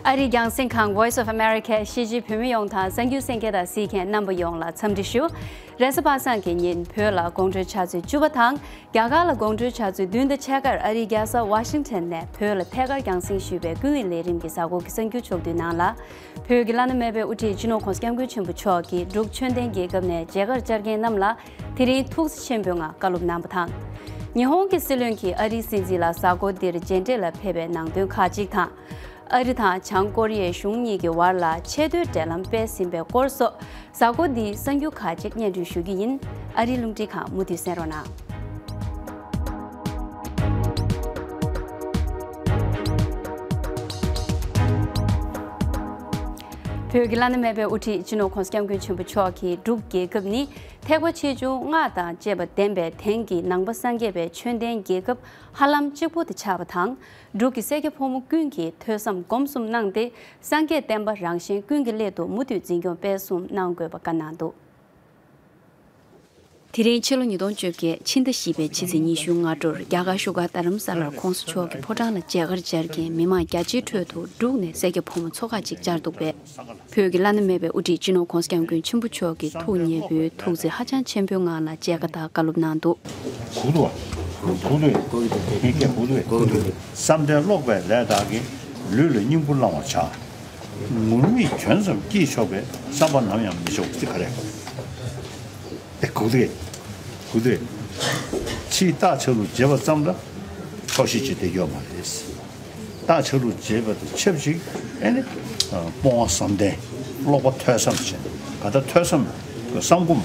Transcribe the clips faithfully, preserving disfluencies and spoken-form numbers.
ཨ་རིའི་རྒྱང་སྲིང་ཁང་Voice of America ཤེས་བྱའི་བོད་མི་ཡོངས་དང་གསར་འགྱུར་གསན་མཁན་དང་གཟིགས་མཁན་རྣམ་པ་ཡོངས་ལ་འཚམས་འདྲི་ཞུ། རེས་གཟའ་པ་སངས་ཀྱི་ཉིན་བོད་ལ་དགོང་དྲོའི་ཆུ་ཚོད་བཅུ་པ་དང་རྒྱ་གར་ལ་དགོང་དྲོའི་ཆུ་ཚོད་བདུན་དང་ཕྱེད་ཀར་ཨ་རིའི་རྒྱལ་ས་ཝ་ཤིང་ཊོན་ནས་བོད་ལ་ཐད་ཀར་རྒྱང་སྲིང་ཞུས་པའི་ཀུན་གླེང་ལས་རིམ་གྱི་གཟའ་འཁོར་གྱི་གསར་འགྱུར་ཕྱོགས་བསྡུས་ནང་ལ། བོད་ཀྱི་བླ་ན་མེད་པའི་དབུ་ཁྲིད་སྤྱི་ནོར་༸གོང་ས་༸སྐྱབས་མགོན་ཆེན་པོ་མཆོག་གིས་འབྲུག་ཆོས་ལྡན་རྒྱལ་ཁབ་ནས་མཇལ་ཁར་བཅར་མཁན་རྣམས་ལ་དེ་རིང་ཐུགས་བརྩེ་ཆེན་པོའི་ངང་བཀའ་སློབ་གནང་བ་དང་། ཉི་ཧོང་གི་སྲིད་བློན་གྱིས་ཨ་རིའི་སྲིད་འཛིན་ལ་གཟའ་འཁོར་འདིར་མཇལ་འཕྲད་ལ་ཕེབས་པའི་ནང་དོན་ཁག་ཅིག་དང་། ཨ་རི་དང་བྱང་ཀོ་རི་ཡའི་གཞུང་གཉིས་ཀྱི་བར་ལ་ཆེས་མཐོའི་འབྲེལ་ལམ་སྤེལ་ཟིན་པའི་སྐོར་སོགས། གཟའ་འཁོར་འདིའི་གསར་འགྱུར་ཁག་ཅིག་སྙན་སྒྲོན་ཞུ་གི་ཡིན། ཨ་རིའི་རླུང་འཕྲིན་ཁང་མུ་མཐུད་གསན་རོགས་གནང་། བོད་ཀྱི་བླ་ན་མེད་པའི་དབུ་ཁྲིད་སྤྱི་ནོར་༸གོང་ས་༸སྐྱབས་མགོན་ཆེན་པོ་མཆོག་གིས་འབྲུག་རྒྱལ་ཁབ་ནི་ཐེག་པ་ཆེ་ཆུང་ལྔ་དང་བཅས་པ་ལྡན་པའི་དེང་གི་ནང་པ་སངས་རྒྱས་པའི་ཆོས་ལྡན་རྒྱལ་ཁབ་ཧ་ལམ་གཅིག་པུ་དེ་ཆགས་པ་དང་། འབྲུག་གི་སེར་སྐྱ་ཕོ་མོ་ཀུན་གྱིས་ཐོས་བསམ་སྒོམ་གསུམ་གནང་སྟེ། སངས་རྒྱས་བསྟན་པ་རང་གཞན་ཀུན་གྱི་སླད་དུ་མུ་མཐུད་འཛིན་སྐྱོང་སྤེལ་གསུམ་གནང་དགོས་པ་བཀའ་གནང་འདུག་དེ་རིང་ཕྱི་ལོ་ཉིས་སྟོང་བཅོ་བརྒྱད་ཕྱི་ཟླ་བཞི་པའི་ཕྱི་ཚེས་ཉི་ཤུ་ལྔ་དྲོར་རྒྱ་གར་བཞུགས་སྒར་རྡ་རམ་ས་ལར་༸གོང་ས་མཆོག་གི་ཕོ་བྲང་ལ་མཇལ་ཁར་བཅར་མཁན་མི་མང་རྒྱ་ཆེའི་ཁྲོད་དུ་འབྲུག་ནས་སེར་སྐྱ་ཕོ་མོ་ཚོ་ཁག་ཅིག་བཅར་འདུག་པས། བོད་ཀྱི་བླ་ན་མེད་པའི་དབུ་ཁྲིད་སྤྱི་ནོར་༸གོང་ས་༸སྐྱབས་མགོན་ཆེན་པོ་མཆོག་གི་ཐུགས་མཉེས་པོའི་ཐུགས་བརྩེ་ཧ་ཅང་ཆེན་པོའི་ངང་ལ་མཇལ་ཁ་དང་བཀའ་སློབ་གནང་འདུག་གུག་ཏུ་བ། གུག་ཏུ་བས། ངས་སྐད་གུག་ཏུ་བས། བསམ་གཏན་ཀློག་པའི་ལས་དག་གིས། ལུས་ལ་སྙིང་པོ་བླང་བར་བྱ། ངུར་སྨྲིག་གྱོན་ཙམ་སྐྱེས་ཆོག་པའི། བསམ་པ་ནམ་ཡང་མི་ཆོག་ཅི་ག་རེ། ཨེ་གུག་ཏུ་བས། གུག་ཏུ་བས། ཕྱིའི་རྟགས་ཆ་ལུགས་བྱེད་པ་ཙམ་ལ་ཆོག་ཤེས་ཅིག་བསྡད་ཡོད་མ་རེད། རྟགས་ཆ་ལུགས་བྱེད་པ་དང་ཆབས་ཅིག་ཨེ་ནི། སྤོང་བ་བསམ་གཏན། ཀློག་པ་ཐོས་བསམ་བྱས་ནས་ག་ད་ཐོས་བསམ་བསམ་སྒོམ།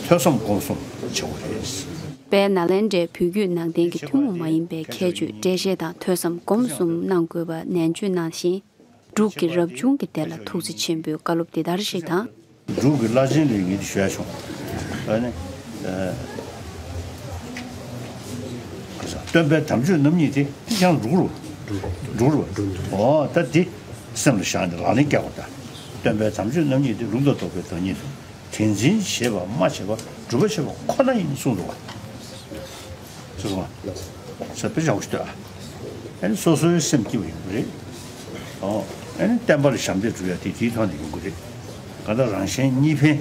ཐོས་བསམ་སྒོམ་གསུམ་བྱེད་དགོས་རེད། དཔལ་ནཱ་ལེནྡྲའི་བོད་བརྒྱུད་ནང་བསྟན་གྱི་ཐུན་མོང་མ་ཡིན་པའི་ཁྱད་ཆོས་འགྲེལ་བཤད་དང་ཐོས་བསམ་སྒོམ་གསུམ་གནང་དགོས་པ་ནན་བརྗོད་གནང་ཞིང་། འབྲུག་གི་རབ་བྱུང་གི་སྡེ་ལ་ཐུགས་བརྩེ་ཆེན་པོས་བཀའ་སློབ་འདི་ལྟར་ཞིག་དང་། འབྲུག་གི་བླ་ཆེན་ལས་ངེས་ཏེ་ཞུ་ཡ་བྱུང་། ཨ་ནི། ཨ། སྟོན་པའི་དམ་ཆོས་རྣམ་གཉིས་དེ་དེ་ཀྱང་འབྲུག་རུ། འབྲུག་རུ། འོ་ད་འདི་སེམས་ལ་བཞག་ནས་ལག་ལེན་བཀལ་དགོས་ད། སྟོན་པའི་དམ་ཆོས་རྣམ་གཉིས་དེ་ལུགས་དང་ལྡོག་པའི་བདག་ཉིད་དུ། དེ་འཛིན་བྱེད་པ་སྨྲ་བྱེད་པ་སྒྲུབ་པ་བྱེད་པ་ཁོ་ན་ཡིན་གསུངས་འདུག་བ། གསུངས་སོང་བ། ས་དཔེ་ཆ་བོ་ཞིག་ལྟོས་ཨ། ཨ་ནི་སོ་སོའི་སེམས་སྐྱིད་པ་ཡོང་གི་རེད། ཨོ། ཨ་ནི་བསྟན་པ་ལ་ཞབས་འདེགས་སྒྲུབ་ཡ་དེ་དེའི་ཐོག་ནས་ཡོང་གི་རེད། གང་ལྟར་རང་གཞན་གཉིས་ཕན།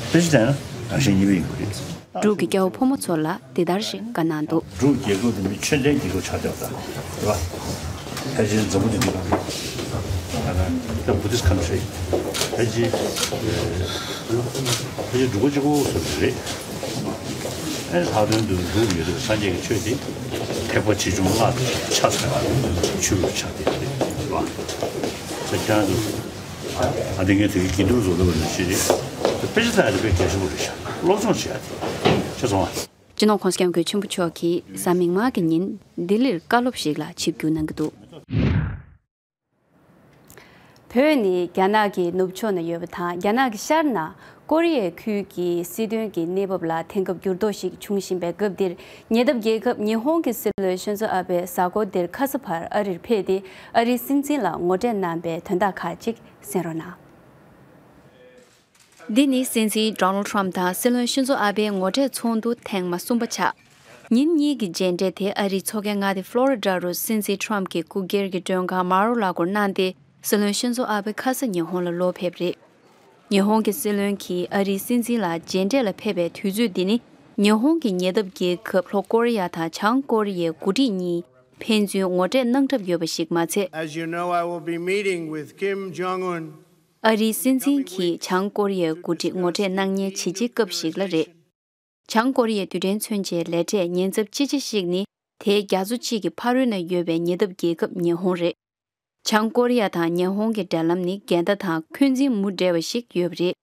དཔེ་ཆ་བལྟས་ན་རང་གཞན་གཉིས་ཕན་ཡོང་གི་རེད། འབྲུག་གི་སྐྱ་བོ་ཕོ་མོ་ཚོ་ལ་འདི་ལྟར་ཞིག་བཀའ་གནང་འདུག་འབྲུག་རྒྱལ་ཁབ་དེ་མི་ཆོས་ལྡན་རྒྱལ་ཁབ་ཆགས་བསྡད་པ་དང་རེད་པ། ཕལ་ཆེར་འཛམ་བུ་གླིང་འདི་ག་རེད། ད་Buddhist country། ཕལ་ཆེར་ཕལ་ཆེར་འབྲུག་པ་གཅིག་པོ་སུ་རེད། ཨེ་ལྷག་དོན་དུ་འབྲུག་ཡོད་དུས་སངས་རྒྱས་ཀྱི་ཆོས་དེ་ཐེག་པ་ཆེ་ཆུང་ལྔ་དང་ཆ་ཚང་བའི་ཆོས་ལུགས་ཆགས་བསྡད་པ་རེད་པ། ས་ཁྱེད་རང་ཚོ། ཨ་འདི་ངས་དེ་གི་དགེ་འདུན་བཟོ་འདོད་པ་ནི་ཅི་རེད། དཔེ་ཆ་ལྟ་ཡ་དེ་དཔེ་གལ་ཆེན་པོ་རེད་ཤག་སློབ་སྦྱོང་བྱེད་ཡ་དེ། ཤེས་སོང་ཨ། སྤྱི་ནོར་༸གོང་ས་༸སྐྱབས་མགོན་ཆེན་པོ་མཆོག་གིས་གཟའ་མིག་དམར་གྱི་ཉིན་ལྡི་ལིར་བཀའ་སློབ་ཞིག་ལ་ཆིབས་བསྒྱུར་གནང་གི་འདུག་བོད་ནི་རྒྱ་ནག་གི་ནུབ་ཕྱོགས་ན་ཡོད་པ་དང་། རྒྱ་ནག་གི་ཤར་ན་ཀོ་རི་ཡའི་ཁུལ་གྱི་སྲིད་དོན་གྱི་གནས་བབ་ལ་དེང་སྐབས་འགྱུར་ལྡོག་ཞིག་འབྱུང་བཞིན་པའི་སྐབས་འདིར། ཉེ་འདབས་རྒྱལ་ཁབ་ཉི་ཧོང་གི་སྲིད་བློན་ཤིན་ཛོ་ཨ་བྷེ་གཟའ་འཁོར་འདིར་ཁ་ས་བར་ཨ་རིར་ཕེབས་ཏེ། ཨ་རིའི་སྲིད་འཛིན་ལ་ངོ་འཕྲད་གནང་པའི་དོན་དག་ཁག་ཅིག་གསན་རོགས་གནང་། འདི་ནི་སྲིད་འཛིན་Donald Trump དང་སྲིད་བློན་ཤིན་ཛོ་ཨ་བྷེའི་ངོ་འཕྲད་ཚོགས་འདུ་ཐེངས་མ་གསུམ་པ་ཆགས། ཉིན་གཉིས་ཀྱི་མཇལ་འཕྲད་དེ་ཨ་རིའི་མཚོ་ཁའི་མངའ་སྡེ་ཕློ་རི་ཌ་རུ་སྲིད་འཛིན་Trump གྱི་སྐུ་སྒེར་གྱི་མགྲོན་ཁང་མ་རོ་ལ་གོར་གནང་སྟེ། སྲིད་བློན་ཤིན་ཛོ་ཨ་བྷེ་ཁ་ས་ཉི་ཧོང་ལ་ལོག་ཕེབས་རེད། ཉི་ཧོང་གི་སྲིད་བློན་གྱིས་ཨ་རིའི་སྲིད་འཛིན་ལ་མཇལ་འཕྲད་ལ་ཕེབས་པའི་དུས་ཚོད་འདི་ནི། ཉི་ཧོང་གི་ཉེ་འདབས་རྒྱལ་ཁབ་ལྷོ་ཀོ་རི་ཡ་དང་བྱང་ཀོ་རི་ཡའི་འགོ་ཁྲིད་གཉིས་ཕན་ཚུན་ངོ་འཕྲད་གནང་གྲབས་ཡོད་པ་ཞིག་མ་ཚད། As you know, I will be meeting with Kim Jong Un. ཨ་རིའི་སྲིད་འཛིན་གྱིས་བྱང་ཀོ་རི་ཡའི་འགོ་ཁྲིད་ངོ་འཕྲད་གནང་མཁན་བྱས་རྗེས་སྐབས་ཤིག་ལ་རེད། བྱང་ཀོ་རི་ཡའི་རྡུལ་ཕྲན་མཚོན་ཆའི་ལས་གྲྭས་ཉེན་ཚབས་ཅི་ཆེ་ཞིག་ནི། དེའི་རྒྱ་མཚོ་གཅིག་གི་ཕ་རོལ་ན་ཡོད་པའི་ཉེ་འདབས་རྒྱལ་ཁབ་ཉི་ཧོང་རེད། བྱང་ཀོ་རི་ཡ་དང་ཉི་ཧོང་གི་འབྲེལ་ལམ་ནི་འགལ་ཟླ་དང་འཁོན་འཛིན་མུ་འབྲེལ་བ་ཞིག་ཡོད་པ་རེད།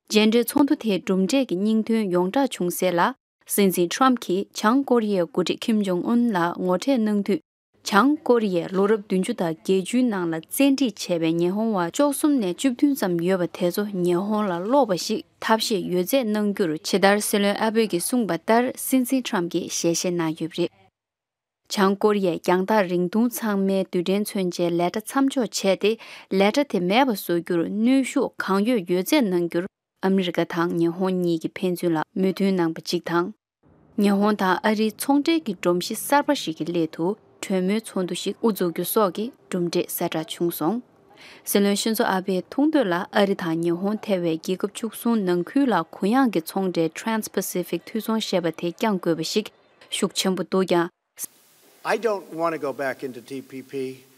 མཇལ་འཕྲད་ཚོགས་འདུ་དེའི་གྲུབ་འབྲས་ཀྱི་སྙིང་དོན་ཡོངས་བསྒྲགས་བྱུང་གསལ་ལ། སྲིད་འཛིན་Trump གྱིས་བྱང་ཀོ་རི་ཡའི་འགོ་ཁྲིད་Kim Jong Un ལ་ངོ་འཕྲད་གནང་དུས། བྱང་ཀོ་རི་ཡས་ལོ་རབས་བདུན་ཅུ་དང་བརྒྱད་ཅུའི་ནང་ལ་བཙན་ཁྲིད་བྱས་པའི་ཉི་ཧོང་བ་བཅུ་གསུམ་ནས་བཅུ་བདུན་ཙམ་ཡོད་པ་དེ་ཚོ་ཉི་ཧོང་ལ་སློག་པ་ཞིག་ཐབས་ཤེས་ཡོད་ཚད་གནང་རྒྱུར་ཇི་ལྟར་སྲིད་བློན་ཨ་བྷེ་གིས་གསུངས་པ་ལྟར་སྲིད་འཛིན་Trump གྱིས་ཞལ་བཞེས་གནང་ཡོད་པ་རེད། བྱང་ཀོ་རི་ཡས་རྒྱང་ཐག་རིང་ཐུང་ཚང་མའི་རྡུལ་ཕྲན་མཚོན་ཆའི་ལས་གྲྭ་མཚམས་འཇོག་བྱས་ཏེ། ལས་གྲྭ་དེ་མེད་པ་བཟོ་རྒྱུར་གནོན་ཤུགས་གང་ཡོད་ཡོད་ཚད་གནང་རྒྱུར་ཨ་མི་རི་ཀ་དང་ཉི་ཧོང་གཉིས་ཀྱིས་ཕན་ཚུན་ལ་མོས་མཐུན་གནང་པ་གཅིག་དང་། ཉི་ཧོང་དང་ཨ་རིའི་ཚོང་འབྲེལ་གྱི་སྒྲོམ་གཞི་གསར་པ་ཞིག་གི་སླད་དུ། གྲོས་མོལ་ཚོགས་འདུ་ཞིག་དབུ་འཛུགས་རྒྱུ་སོགས་ཀྱི་གྲུབ་འབྲས་གསལ་བསྒྲགས་བྱུང་སོང་། སྲིད་བློན་ཤིན་ཛོ་ཨ་བྷེའི་ཐུགས་འདོད་ལ་ཨ་རི་དང་ཉི་ཧོང་ཐེ་བའི་རྒྱལ་ཁབ་བཅུ་གསུམ་ནང་ཁུལ་ལ་གུ་ཡངས་ཀྱི་ཚོང་འབྲེལ་Trans-Pacific མཐུད་ཚོང་ཞེས་པ་དེ་བསྐྱང་དགོས་པ་ཞིག་ཤུགས་ཆེན་པོ་འདུག་ཀྱང་། I don't want to go back into T P P.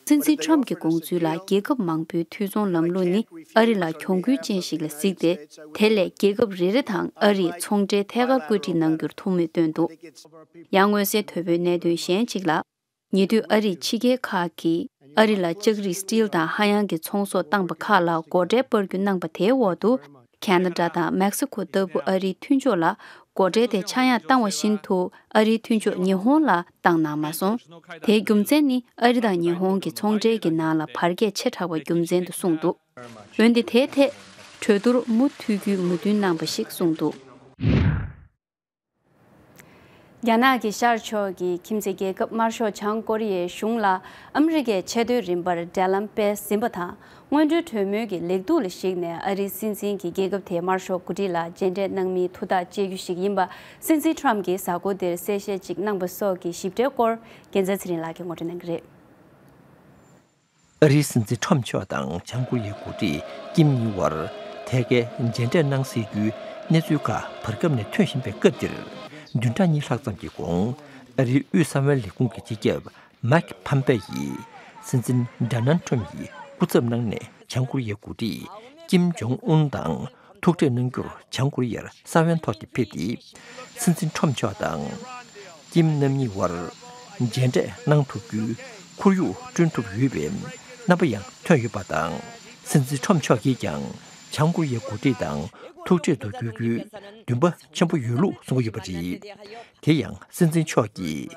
སྲིད་འཛིན་ཁྲམ་གྱི་དགོངས་ཚུལ་ལ་རྒྱལ་ཁབ་མང་པོའི་མཐུད་ཚོང་ལམ་ལུགས་ནི་ཨ་རི་ལ་གྱོང་གུན་ཅན་ཞིག་ལ་གཟིགས་ཏེ། དེ་ལས་རྒྱལ་ཁབ་རེ་རེ་དང་ཨ་རིས་ཚོང་འབྲེལ་ཐད་ཀར་བཀོད་སྒྲིག་གནང་རྒྱུར་ཐུགས་མོས་བཏོན་འདུག། ཡང་མངོན་གསལ་དོད་པོའི་གནད་དོན་གཞན་གཅིག་ལ། ཉེ་དུས་ཨ་རིའི་ཕྱི་རྒྱལ་ཁག་གིས་ཨ་རི་ལ་ལྕགས་རིགས་སི་ཊིལ་དང་ཧ་ཡང་གི་ཚོང་ཟོག་བཏང་པ་ཁག་ལ་སྒོ་ཁྲལ་སྤར་རྒྱུ་གནང་པ་དེའི་འོག་ཏུ། ཁེ་ན་ཌ་དང་མེག་སི་ཁོ་ལྟ་བུ་ཨ་རིའི་མཐུན་ཕྱོགས་ལ་སྒོ་ཁྲལ་དེ་ཆག་ཡང་བཏང་བ་བཞིན་དུ་ཨ་རིའི་མཐུན་ཕྱོགས་ཉི་ཧོང་ལ་བཏང་གནང་མ་སོང་། དེའི་རྒྱུ་མཚན་ནི་ཨ་རི་དང་ཉི་ཧོང་གི་ཚོང་འབྲེལ་གྱི་ནང་ལ་བར་ཁྱད་ཆེ་དྲགས་པ་རྒྱུ་མཚན་དུ་གསུངས་འདུག། འོན་ཏེ་དེའི་ཐད་གྲོས་བསྡུར་མུ་མཐུད་རྒྱུའི་མོས་མཐུན་གནང་པ་ཞིག་གསུངས་འདུག། རྒྱ་ནག་གི་ཤར་ཕྱོགས་ཀྱི་ཁྱིམ་མཚེས་རྒྱལ་ཁབ་དམར་ཤོག་བྱང་ཀོ་རི་ཡའི་གཞུང་ལ་ཨ་མི་རི་ཀས་ཆེས་མཐོའི་རིམ་པར་འབྲེལ་ལམ་སྤེལ་ཟིན་པ་དང་། སྔོན་འགྲོའི་གྲོས་མོལ་གྱི་ལེགས་སྡུག་ལ་གཞིགས་ནས་ཨ་རིའི་སྲིད་འཛིན་གྱིས་རྒྱལ་ཁབ་དེའི་དམར་ཤོག་འགོ་ཁྲིད་ལ་མཇལ་འཕྲད་གནང་མིན་ཐུགས་ཐག་བཅད་རྒྱུ་ཞིག་ཡིན་པ། སྲིད་འཛིན་ཁྲམ་གྱིས་གཟའ་འཁོར་འདིར་གསལ་བཤད་ཅིག་གནང་པ་སོགས་ཀྱི་ཞིབ་ཕྲའི་སྐོར། རྒྱལ་མཚན་ཚེ་རིང་ལགས་ཀྱིས་ངོ་སྤྲོད་གནང་གི་རེད། ཨ་རིའི་སྲིད་འཛིན་ཁྲོམ་མཆོག་དང་བྱང་ཀོ་རི་ཡའི་འགོ་ཁྲིད་ཀིམ་གཉིས་བར་ཐད་ཀའི་མཇལ་འཕྲད་གནང་སྲིད་རྒྱུའི་གནས་ཚུལ་ཁག་བར་སྐབས་ནས་ཐོན་བཞིན་པའི་སྐབས་འདིར། བདུན་ཕྲག་གཉིས་ལྷག་ཙམ་གྱི་གོང་ཨ་རིའི་དབུས་གསང་བའི་ལས་ཁུངས་ཀྱི་སྤྱི་ཁྱབ་མཱིག་ཕམ་པེ་ཡིས་སྲིད་འཛིན་ཌོ་ནལ་ཁྲོམ་ཡི་སྐུ་ཚབ་གནང་ནས་བྱང་ཀོ་རི་ཡའི་འགོ་ཁྲིད་ཀིམ་ཇོང་ཨུན་དང་ཐུག་འཕྲད་གནང་རྒྱུར་བྱང་ཀོ་རི་ཡར་ས་བོན་ཐོག་ཏུ་ཕེབས་ཏེ། སྲིད་འཛིན་ཁྲོམ་མཆོག་དང་། ཀིམ་རྣམ་གཉིས་དབར་མཇལ་འཕྲད་གནང་ཐུབ་རྒྱུའི་ཁོར་ཡུག་བསྐྲུན་ཐུབ་ཡོད་པའི་རྣམ་པ་ཡང་ཐོན་ཡོད་པ་དང་། སྲིད་འཛིན་ཁྲོམ་མཆོག་གིས་ཀྱང་བྱང་ཀོ་རི་ཡའི་འགོ་ཁྲིད་དང་ཐུག་འཕྲད་དུ་འགྱུར་རྒྱུའི་འདུན་པ་ཆེན་པོ་ཡོད་ལུགས་གསུངས་ཡོད་པ་རེད། དེ་ཡང་སྲིད་འཛིན་མཆོག་གིས་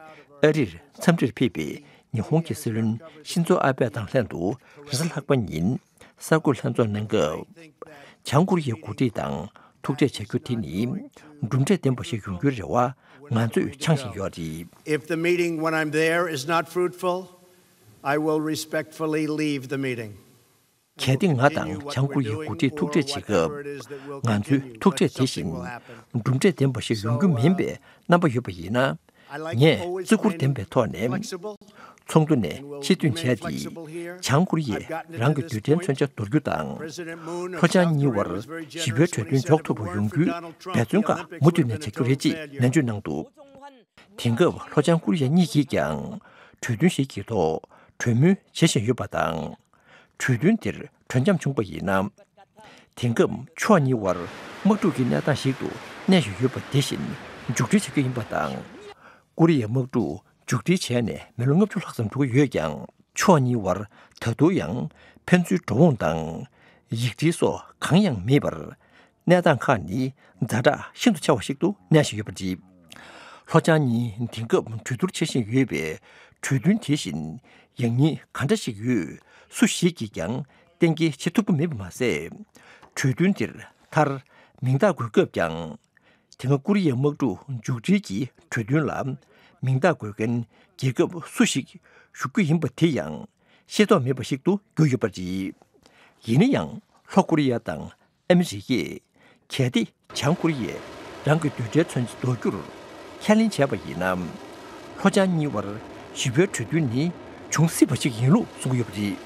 ཨ་རིར་འཚམས་འདྲིར་ཕེབས་པའི་ཉི་ཧོང་གི་སྲིད་བློན་ཤིན་ཛོ་ཨ་བྷེ་དང་ལྷན་དུ་རེས་གཟའ་ལྷག་པ་ཉིན། གསར་འགོད་ལྷན་ཚོགས་གནང་སྐབས། བྱང་ཀོ་རི་ཡའི་འགོ་ཁྲིད་དང་ཐུག་འཕྲད་བྱ་རྒྱུ་དེ་ནི་གྲུབ་འབྲས་ལྡན་པ་ཞིག་ཡོང་རྒྱུའི་རེ་བ་ང་ཚོས་འཆང་བཞིན་ཡོད་རེད། If the meeting when I'm there is not fruitful, I will respectfully leave the meeting. གལ་ཏེ་ང་དང་བྱང་ཀོ་རི་ཡའི་འགོ་ཁྲིད་ཐུག་འཕྲད་བྱེད་སྐབས་ང་ཚོའི་ཐུག་འཕྲད་དེ་བཞིན་གྲུབ་འབྲས་ལྡན་པ་ཞིག་ཡོང་རྒྱུ་མིན་པའི་རྣམ་པ་ཡོད་པ་ཡིན་ན། ངས་བརྩི་བཀུར་ལྡན་པའི་ཐོག་ནས་ཚོགས་འདུ་ནས་ཕྱིར་ཐོན་བྱས་ཏེ། བྱང་ཀོ་རི་ཡས་རང་གི་རྡུལ་ཕྲན་མཚོན་ཆ་འདོར་རྒྱུ་དང་། ལྷོ་བྱང་གཉིས་བར་ཞི་བའི་གྲོས་མཐུན་འཇོག་ཐུབ་པ་ཡོང་རྒྱུའི་འབད་བརྩོན་ཁག་མུ་མཐུད་ནས་བྱ་རྒྱུ་རེད་ཅེས་ནན་བརྗོད་གནང་འདུག། དེང་སྐབས་ལྷོ་བྱང་ཀོ་རི་ཡ་གཉིས་ཀྱིས་ཀྱང་གྲོས་མཐུན་ཞིག་གི་ཐོག་གྲོས་མོལ་བྱེད་བཞིན་ཡོད་པ་དང་། གྲོས་མཐུན་དེར་གྲོས་འཆམ་བྱུང་པ་ཡིན་ན། དེང་སྐབས་ཕྱོགས་གཉིས་བར་དམག་འཁྲུག་གི་གནས་སྟངས་ཤིག་ཏུ་གནས་བཞིན་ཡོད་པ་དེ་བཞིན་མཇུག་སྒྲིལ་བྱ་རྒྱུ་ཡིན་པ་དང་། ཀོ་རི་ཡའི་དམག་འཁྲུག་མཇུག་སྒྲིལ་བྱས་ནས་མི་ལོ་ལྔ་བཅུ་ལྷག་ཙམ་འགྲོ་གི་ཡོད་ཀྱང་། ཕྱོགས་གཉིས་བར་ད་དུང་ཡང་ཕན་ཚུན་འགྲོ་འོང་དང་། ཡིག་འབྲེལ་སོགས་གང་ཡང་མེད་པར། གནས་སྟངས་ཁག་ནི་ཛ་དྲག་ཤིན་ཏུ་ཆེ་བ་ཞིག་ཏུ་གནས་བཞིན་ཡོད་པ་རེད། ལྷོ་བྱང་གཉིས་དེང་སྐབས་གྲོས་བསྡུར་བྱེད་བཞིན་ཡོད་པའི་གྲོས་མཐུན་དེ་བཞིན་ཡང་སྙིང་ག་འདྲ་ཞིག་ཡོད། སུ་ཞིག་གིས་ཀྱང་གཏན་འཁེལ་བྱེད་ཐུབ་ཀྱི་མེད་པ་མ་ཟད། གྲོས་མཐུན་དེར་མཐར་མིང་རྟགས་འགོད་སྐབས་ཀྱང་། དེ་སྔ་ཀོ་རི་ཡའི་དམག་འཁྲུག་མཇུག་སྒྲིལ་གྱི་གྲོས་མཐུན་ལ་མིང་རྟགས་འགོད་མཁན་རྒྱལ་ཁབ་སུ་ཞིག་ཞུགས་རྒྱུ་ཡིན་པ་དེ་ཡང་ཤེས་རྟོགས་མེད་པ་ཞིག་ཏུ་གྱུར་ཡོད་པ་རེད། ཡིན་ན་ཡང་ལྷོ་ཀོ་རི་ཡ་དང་ཨ་མི་རི་ཀས་གལ་ཏེ་བྱང་ཀོ་རི་ཡས་རང་གི་རྡུལ་ཕྲན་མཚོན་ཆ་འདོར་རྒྱུར་ཁས་ལེན་བྱས་པ་ཡིན་ན། ལྷོ་བྱང་གཉིས་བར་ཞི་བའི་གྲོས་མཐུན་ནི་འབྱུང་སྲིད་པ་ཞིག་ཡིན་ལུགས་གསུང་གི་ཡོད་པ་རེད།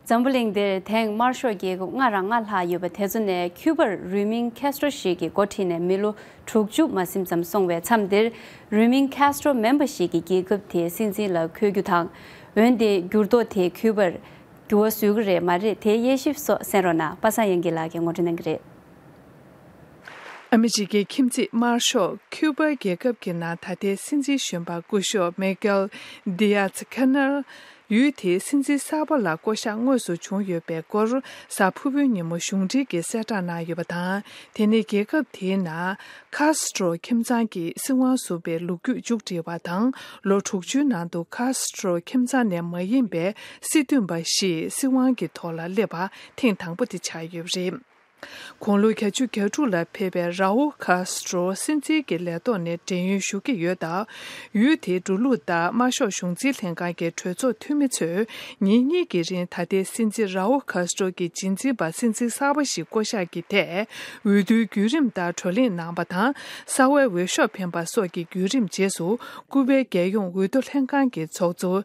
འཛམ་བུ་གླིང་འདིར་དེང་དམར་ཤོག་རྒྱལ་ཁབ་ལྔ་རང་ལྔ་ལྷག་ཡོད་པ་དེ་ཚོ་ནས་ཁྱུ་པར་རུས་མིང་ཁེ་སི་ཊོ་ཞིག་གིས་འགོ་ཁྲིད་ནས་མི་ལོ་དྲུག་ཅུ་མ་ཟིན་ཙམ་སོང་བའི་མཚམས་འདིར། རུས་མིང་ཁེ་སི་ཊོ་མིན་པ་ཞིག་གིས་རྒྱལ་ཁབ་དེའི་སྲིད་འཛིན་ལ་འཁོད་རྒྱུ་དང་། འོན་ཏེ་འགྱུར་ལྡོག་དེས་ཁྱུ་པར་འགྱུར་བ་བཟོ་གི་རེད་མ་རེད། དེའི་དབྱེ་ཞིབ་སོགས་གསན་རོགས་གནང་། པ་སངས་དབྱངས་སྐྱིད་ལགས་ཀྱིས་ངོ་སྤྲོད་གནང་གི་རེད། ཨ་མི་རི་ཀའི་ཁྱིམ་མཚེས་དམར་ཤོག་ཁྱུ་པ་རྒྱལ་ཁབ་ཀྱི་ནང་ད་ལྟའི་སྲིད་འཛིན་གཞོན་པ་སྐུ་ཞབས་མི་གེལ་ཌི་ཡཱ་ཛི་ཁེ་ནལ། ཡུལ་དེའི་སྲིད་འཛིན་གསར་པ་ལ་བསྐོ་གཞག་དངོས་སུ་བྱུང་ཡོད་པའི་སྐོར་གཟའ་ཕུར་བུའི་ཉིན་མོ་གཞུང་འབྲེལ་གྱིས་གསལ་བསྒྲགས་གནང་ཡོད་པ་དང་། དེ་ནི་རྒྱལ་ཁབ་དེའི་ནང་ཁཱ་སི་ཊོ་ཁྱིམ་ཚང་གིས་སྲིད་དབང་བཟུང་བའི་ལོ་རྒྱུས་མཇུག་སྒྲིལ་བ་དང་། ལོ་དྲུག་ཅུའི་ནང་དུ་ཁཱ་སི་ཊོ་ཁྱིམ་ཚང་ནས་མ་ཡིན་པའི་སྲིད་དོན་པ་ཞིག་སྲིད་དབང་གི་ཐོག་ལ་སླེབས་པ་ཐེངས་དང་པོ་དེ་ཆགས་ཡོད་པ་རེད། དགུང་ལོ་བརྒྱད་ཅུ་གྱ་དྲུག་ལ་ཕེབས་པའི་ར་ཨུལ་ཁཱ་སི་ཏྲོ་སྲིད་འཛིན་གྱི་ལས་ཐོག་ནས་བགྲེས་གཡོལ་ཞུ་གི་ཡོད་སྟབས། ཡུལ་དེའི་འགྲོ་ལུགས་ལྟར་དམར་ཤོག་གཞུང་འཛིན་ལྷན་ཁང་གི་གྲོས་ཚོགས་འཐུས་མི་ཚོས་ཉིན་གཉིས་ཀྱི་རིང་ད་ལྟའི་སྲིད་འཛིན་ར་ཨུལ་ཁཱ་སི་ཏྲོ་གི་རྗེས་འཛིན་པ་སྲིད་འཛིན་གསར་པ་ཞིག་བསྐོ་གཞག་གི་ཐད་འོས་བསྡུའི་བརྒྱུད་རིམ་ལྟར་བགྲོ་གླེང་གནང་བ་དང་། གསང་བའི་འོས་ཤོག་འཕེན་པ་སོགས་ཀྱི་བརྒྱུད་རིམ་རྗེས་སུ། ཀུ་པའི་རྒྱལ་ཡོངས་འོས་བསྡུ་ལྷན་ཁང་གི་ཚོགས་གཙོ་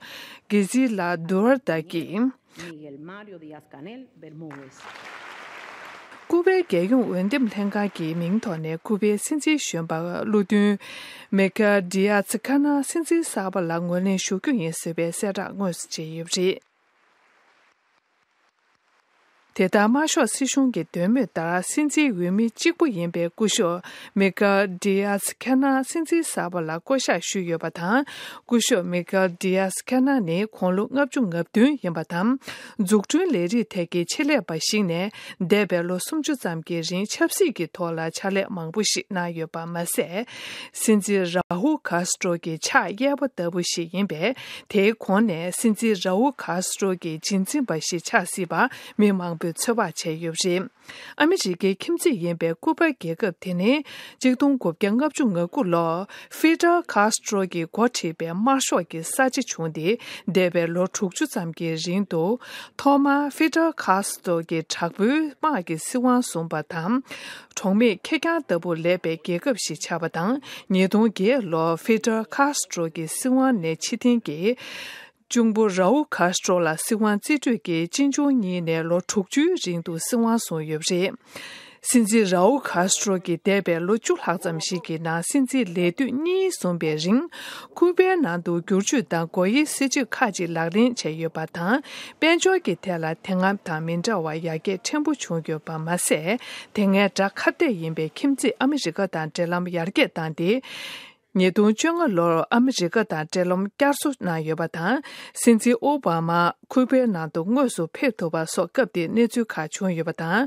གི་ཟི་ལ་དུ་ཨར་ཏ་གིས། Miguel Mario Díaz Canel Bermúdez. ཀུ་པའི་རྒྱལ་ཡོངས་འོས་འདེམས་ལྷན་ཁང་གི་མིང་ཐོག་ནས་ཀུ་པའི་སྲིད་འཛིན་གཞོན་པ་བློ་མཐུན་མི་ཀལ་ཌི་ཡཱ་ཛི་ཁ་ན་སྲིད་འཛིན་གསར་པ་ལ་ངོས་ལེན་ཞུ་རྒྱུ་ཡིན་ཟེར་བའི་གསལ་བསྒྲགས་དངོས་སུ་བྱས་ཡོད་པ་རེད། དེ་ལྟར་དམར་ཤོག་སྲིད་གཞུང་གི་འདོད་མོས་ལྟར་སྲིད་འཛིན་འོས་མི་གཅིག་པུ་ཡིན་པའི་སྐུ་ཞབས་མི་ཀལ་ཌི་ཡཱ་ཛི་ཁ་ན་སྲིད་འཛིན་གསར་པ་ལ་བསྐོ་གཞག་ཞུས་ཡོད་པ་དང་། སྐུ་ཞབས་མི་ཀལ་ཌི་ཡཱ་ཛི་ཁ་ན་ནི་དགུང་ལོ་ལྔ་བཅུ་ང་བདུན་ཡིན་པ་དང་། འཛུགས་སྐྲུན་ལས་རིགས་ཐད་ཀྱི་ཆེད་ལས་པ་ཞིག་ནས་འདས་པའི་ལོ་སུམ་ཅུ་ཙམ་གྱི་རིང་ཆབ་སྲིད་ཀྱི་ཐོག་ལ་ཕྱག་ལས་མང་པོ་ཞིག་གནང་ཡོད་པ་མ་ཟད། སྲིད་འཛིན་ར་ཧུ་ཁཱ་སི་ཏྲོ་གི་ཕྱག་གཡས་པ་ལྟ་བུ་ཞིག་ཡིན་པས། དེའི་གོང་ནས་སྲིད་འཛིན་ར་ཧུ་ཁཱ་སི་ཏྲོ་གི་རྗེས་འཛིན་པ་ཞིག་ཆགས་སྲིད་པར་མི་མང་པོས་ཚོད་དཔག་བྱས་ཡོད་པ་རེད། ཨ་མི་རི་ཀའི་ཁྱིམ་མཚེས་ཡིན་པའི་ཀུ་པ་རྒྱལ་ཁབ་དེ་ནི་གཅིག་སྟོང་དགུ་བརྒྱ་ལྔ་བཅུ་ང་དགུ་ལོར་ཧྥི་ཌལ་ཁཱ་སི་ཏྲོ་གིས་འགོ་ཁྲིད་པའི་དམར་ཤོག་གི་གསར་བརྗེ་བྱུང་སྟེ། འདས་པའི་ལོ་དྲུག་ཅུ་ཙམ་གྱི་རིང་དུ། ཐོག་མར་ཧྥི་ཌལ་ཁཱ་སི་ཏྲོ་གི་དྲག་པོའི་དམག་གིས་སྲིད་དབང་བཟུང་བ་དང་། གྲོགས་མེད་ཁེར་རྐྱང་ལྟ་བུར་ལས་པའི་རྒྱལ་ཁབ་ཞིག་ཆགས་པ་དང་། ཉིས་སྟོང་བརྒྱད་ལོར་ཧྥི་ཌལ་ཁཱ་སི་ཏྲོ་གི་སྲིད་དབང་ནས་ཕྱིར་འཐེན་གྱིས། གཅུང་པོ་ར་ཨུལ་ཁཱ་སི་ཏྲོ་ལ་སྲིད་དབང་རྩིས་སྤྲོད་ཀྱིས་གཅེན་གཅུང་གཉིས་ནས་ལོ་དྲུག་ཅུའི་རིང་དུ་སྲིད་དབང་བཟུང་ཡོད་པ་རེད། སྲིད་འཛིན་ར་ཨུལ་ཁཱ་སི་ཏྲོ་གིས་འདས་པའི་ལོ་བཅུ་ལྷག་ཙམ་ཞིག་གི་ནང་སྲིད་འཛིན་ལས་དུས་གཉིས་བཟུང་བའི་རིང་། ཁུ་པའི་ནང་དུ་བསྒྱུར་བཅོས་དང་སྒོ་དབྱེའི་སྲིད་བྱུས་ཁག་ཅིག་ལག་ལེན་བྱས་ཡོད་པ་དང་། དཔལ་འབྱོར་གྱི་ཐད་ལ་དེ་སྔ་དང་མི་འདྲ་བར་ཡར་རྒྱས་ཕྲན་བུ་བྱུང་ཡོད་པ་མ་ཟད། དེ་སྔའི་དགྲ་ཁ་གཏད་ཡིན་པའི་ཁྱིམ་མཚེས་ཨ་མི་རི་ཀ་དང་འབྲེལ་ལམ་ཡར་རྒྱས་བཏང་སྟེ། ཉིས་སྟོང་བཅོ་ལྔ་ལོར་ཨ་མི་རི་ཀ་དང་འབྲེལ་ལམ་བསྐྱར་གསོ་གནང་ཡོད་པ་དང་། སྲིད་འཛིན་ཨོ་བྷ་མ་ཁུ་པའི་ནང་དུ་དངོས་སུ་ཕེབས་ཐུབ་པ་སོགས་སྐབས་དེའི་གནས་ཚུལ་ཁག་བྱུང་ཡོད་པ་དང་།